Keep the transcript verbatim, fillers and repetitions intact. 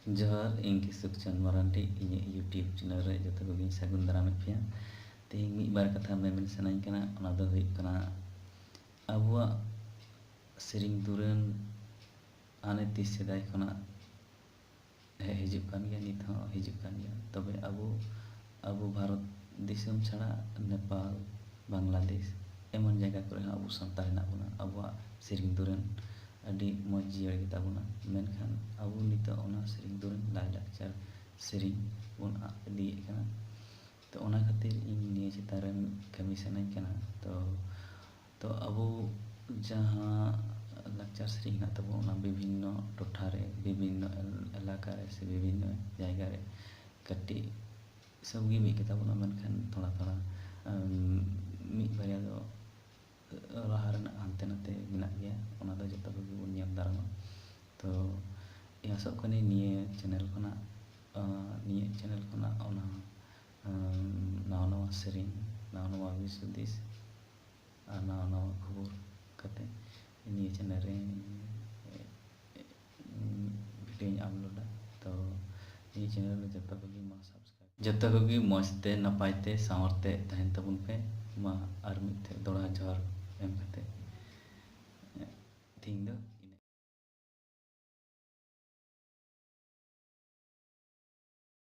ᱡᱚᱦᱟᱨ, ᱤᱧ ᱜᱮ ᱥᱩᱠᱪᱟᱸᱫᱽ ᱢᱟᱨᱟᱱᱰᱤ᱾ ᱤᱧᱟᱹᱜ YouTube channel ᱨᱮ ᱡᱚᱛᱚ ᱠᱚᱜᱮᱧ ᱥᱟᱹᱜᱩᱱ ᱫᱟᱨᱟᱢᱮᱫ ᱯᱮᱭᱟ᱾ ᱛᱮᱦᱮᱧ ᱢᱤᱫ ᱵᱟᱨ ᱠᱟᱛᱷᱟ ᱢᱮᱢᱮᱱ ᱥᱟᱱᱟᱧ ᱠᱟᱱᱟ, ᱚᱱᱟ ᱫᱚ ᱦᱩᱭᱩᱜ ᱠᱟᱱᱟ ᱟᱵᱚᱣᱟᱜ ᱥᱮᱨᱮᱧ ᱫᱩᱨᱟᱹᱝ ᱦᱟᱱᱮ ᱛᱤᱥ ᱥᱮᱫᱟᱭ ᱠᱷᱚᱱᱟᱜ ᱦᱮᱡ ᱦᱤᱡᱩᱜ ᱠᱟᱱ ᱜᱮᱭᱟ, ᱱᱤᱛ ᱦᱚᱸ ᱦᱤᱡᱩᱜ ᱠᱟᱱ ᱜᱮᱭᱟ᱾ ᱛᱚᱵᱮ ᱟᱵᱚ, ᱟᱵᱚ ᱵᱷᱟᱨᱚᱛ ᱫᱤᱥᱚᱢ ᱪᱷᱟᱲᱟ ᱱᱮᱯᱟᱞ, ᱵᱟᱝᱞᱟᱫᱮᱥ ᱮᱢᱟᱱ ᱡᱟᱭᱜᱟ ᱠᱚᱨᱮ ᱦᱚᱸ ᱟᱵᱚ ᱥᱟᱱᱛᱟᱲ ᱦᱮᱱᱟᱜ ᱵᱚᱱᱟ᱾ ᱟᱵᱚᱣᱟᱜ ᱥᱮᱨᱮᱧ ᱫᱩᱨᱟᱹᱝ ᱟᱹᱰᱤ ᱢᱚᱡᱽ ᱡᱤᱭᱟᱹᱲ ᱜᱮᱛᱟ ᱵᱚᱱᱟ, ᱢᱮᱱᱠᱷᱟᱱ ᱟᱵᱚ ᱱᱤᱛᱚᱜ ᱚᱱᱟ ᱥᱮᱨᱮᱧ ᱫᱩᱨᱟᱹᱝ, ᱞᱟᱭᱼᱞᱟᱠᱪᱟᱨ ᱥᱮᱨᱮᱧ ᱵᱚᱱ ᱟᱫ ᱤᱫᱤᱭᱮᱫ ᱠᱟᱱᱟ᱾ ᱛᱚ ᱚᱱᱟ ᱠᱷᱟᱹᱛᱤᱨ ᱤᱧ ᱱᱤᱭᱟᱹ ᱪᱮᱛᱟᱱ ᱨᱮ ᱠᱟᱹᱢᱤ ᱥᱟᱱᱟᱧ ᱠᱟᱱᱟ᱾ ᱛᱚ, ᱛᱚ ᱟᱵᱚ ᱡᱟᱦᱟᱸ ᱞᱟᱠᱪᱟᱨ ᱥᱮᱨᱮᱧ ᱦᱮᱱᱟᱜ ᱛᱟᱵᱚᱱᱟ, ᱚᱱᱟ ᱵᱤᱵᱷᱤᱱᱱᱚ ᱴᱚᱴᱷᱟ ᱨᱮ, ᱵᱤᱵᱷᱤᱱᱱᱚ ᱮᱞ-, ᱮᱞᱟᱠᱟ ᱨᱮ ᱥᱮ ᱵᱤᱵᱷᱤᱱᱱᱚ ᱡᱟᱭᱜᱟ ᱨᱮ ᱠᱟᱹᱴᱤᱡ ᱥᱚᱵ ᱜᱮ ᱢᱤᱫ ᱜᱮᱛᱟ ᱵᱚᱱᱟ, ᱢᱮᱱᱠᱷᱟᱱ ᱛᱷᱚᱲᱟ ᱛᱷᱚᱲᱟ, ᱟᱢ, ᱢᱤᱫ ᱵᱟᱨᱭᱟ ᱫᱚ ᱨᱟᱦᱟ ᱨᱮᱱᱟᱜ ᱦᱟᱱᱛᱮ ᱱᱟᱛᱮ ᱢᱮᱱᱟᱜ ᱜᱮᱭᱟ, ᱚᱱᱟ ᱫᱚ ᱡᱚᱛᱚ ᱠᱚᱜᱮ ᱵᱚᱱ ᱧᱮᱞ ᱫᱟᱨᱟᱢᱟ᱾ ᱛᱚ ᱤᱧ ᱟᱥᱚᱜ ᱠᱟᱹᱱᱟᱹᱧ ᱱᱤᱭᱟᱹ channel ᱠᱷᱚᱱᱟᱜ, ᱟᱸ, ᱱᱤᱭᱟᱹ channel ᱠᱷᱚᱱᱟᱜ ᱚᱱᱟ, ᱟᱸ, ᱱᱟᱣᱟ ᱱᱟᱣᱟ ᱥᱮᱨᱮᱧ, ᱱᱟᱣᱟ ᱱᱟᱣᱟ ᱫᱤᱥ ᱦᱩᱫᱤᱥ ᱟᱨ ᱱᱟᱣᱟ ᱱᱟᱣᱟ ᱠᱷᱚᱵᱚᱨ ᱠᱟᱛᱮ ᱱᱤᱭᱟᱹ channel ᱨᱮ, ᱮ, ᱮ, video ᱧ uploadᱟ᱾ ᱛᱚ ᱱᱤᱭᱟᱹ channel ᱨᱮ ᱡᱚᱛᱚ ᱠᱚᱜᱮ ᱢᱟ subscribe, ᱡᱚᱛᱚ ᱠᱚᱜᱮ ᱢᱚᱡᱽ ᱛᱮ, ᱱᱟᱯᱟᱭ ᱛᱮ, ᱥᱟᱶᱟᱨ ᱛᱮ ᱛᱟᱦᱮᱱ ᱛᱟᱵᱚᱱ ᱯᱮ᱾ ᱢᱟ ᱟᱨ ᱢᱤᱫ ᱴᱷᱮᱡ ᱫᱚᱲᱦᱟ ᱡᱚᱦᱟᱨ᱾